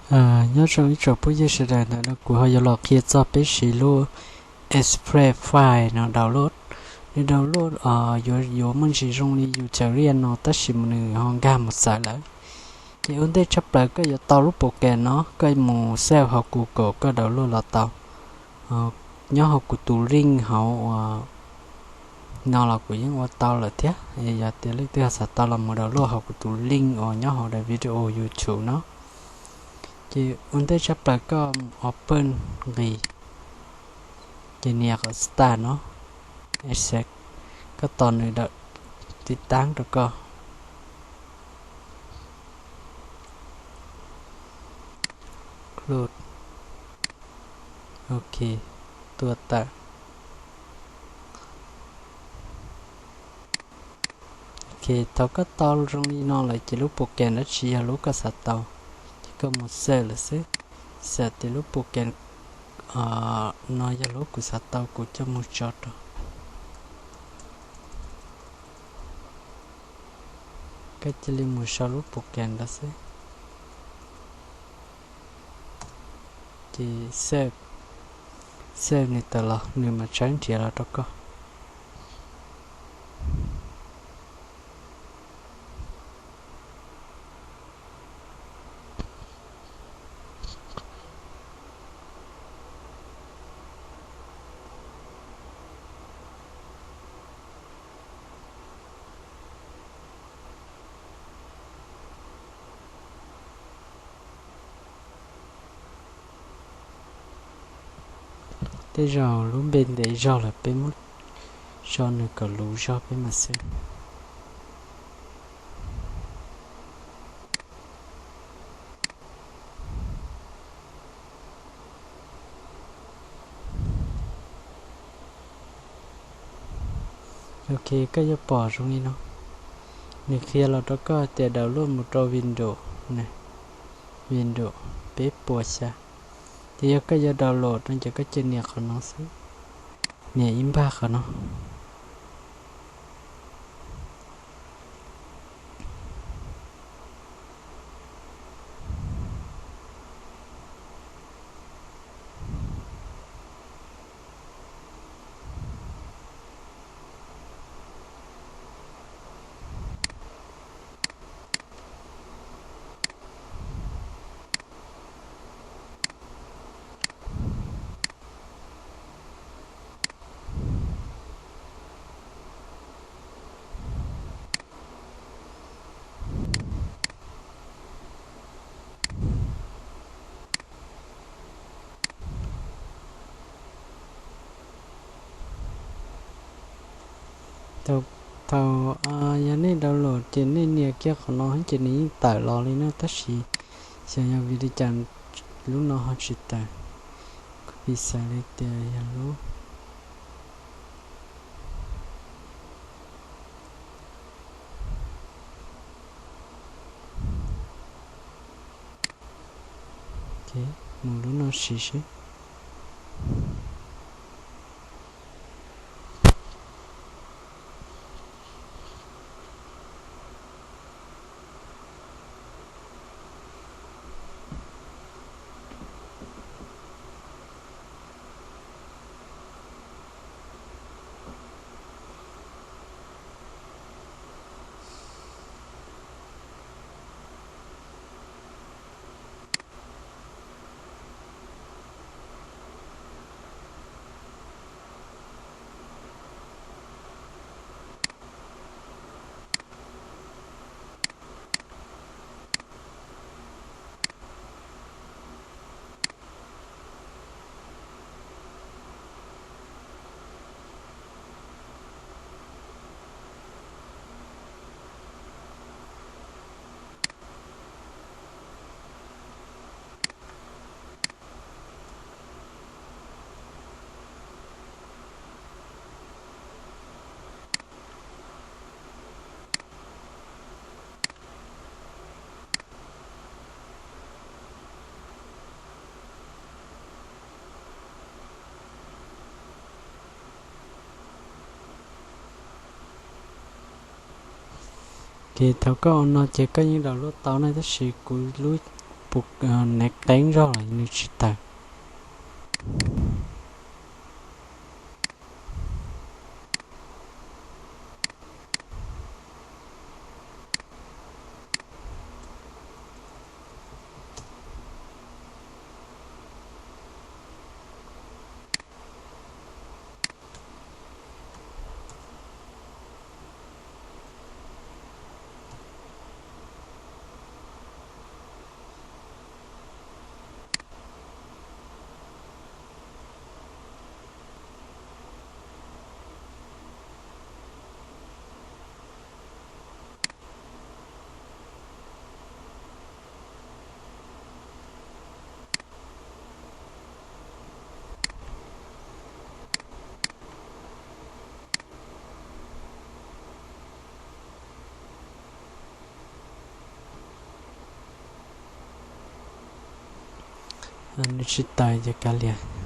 Nyob zoo ib tsoom phooj ywg sawv daws, ntawm no kuv ho yuav los qhia txog peb siv lub Express File no download. Nws download yuav yuav muaj ntsis zoo li yus tsaws liaj no tab sis mas nws ho nkag mus xaws lawm. Ces ua ntej tshaj plaws koj yuav tau lub program no koj mus search hauv Google koj download los tau. Nyob hauv kuv tus link hauv uas no los kuv yeej ua tau lawm thiab. Yog tias leej twg xav tau los mus download hauv kuv tus link uas nyob hauv daim video YouTube no. Ces ua ntej tshaj plaws koj mus open nqis, ces nias qhov start no, es koj tos nws dawm tib tag rau koj. Close. Ok, tua tawm. Ok, thaum koj tau zoo li no lawm ces lub program dab tsi yog lub koj xav tau, ces koj mus search lawm xwb. Xav tias lub program no yog lub kuv xav tau kuv coj mus tso rau. Koj cia li mus sau lub program ntawd xwb. Ces save, save nws tawm los nws mam tshawb nrhiav los rau koj. Tej zaum lub npe ntev zog lawm, peb muab tso nws kom luv zog peb mam xwb. Ok, koj yuav pom zoo li no. Nws qhia los rau koj tias download mus rau Windows, Windows peb puas xya. Ces yog koj yuav download no ces koj cia nias qhov no xwb, nias ib npag qhov no. Thaum yog nej download ces nej nias kiag qhov no ces nws yeej tawm los li na, tab sis xyov yog vim li cas lub no ho tsis tawm. Kuv piv xam li tias yog lub Mus lub no siv seb. Ces thaum koj ua no ces koj yeej download tau na, tab sis kuv lub Puas nev qeeb zog los nws tsis tawm? Nws tsis tawm ces kav liam.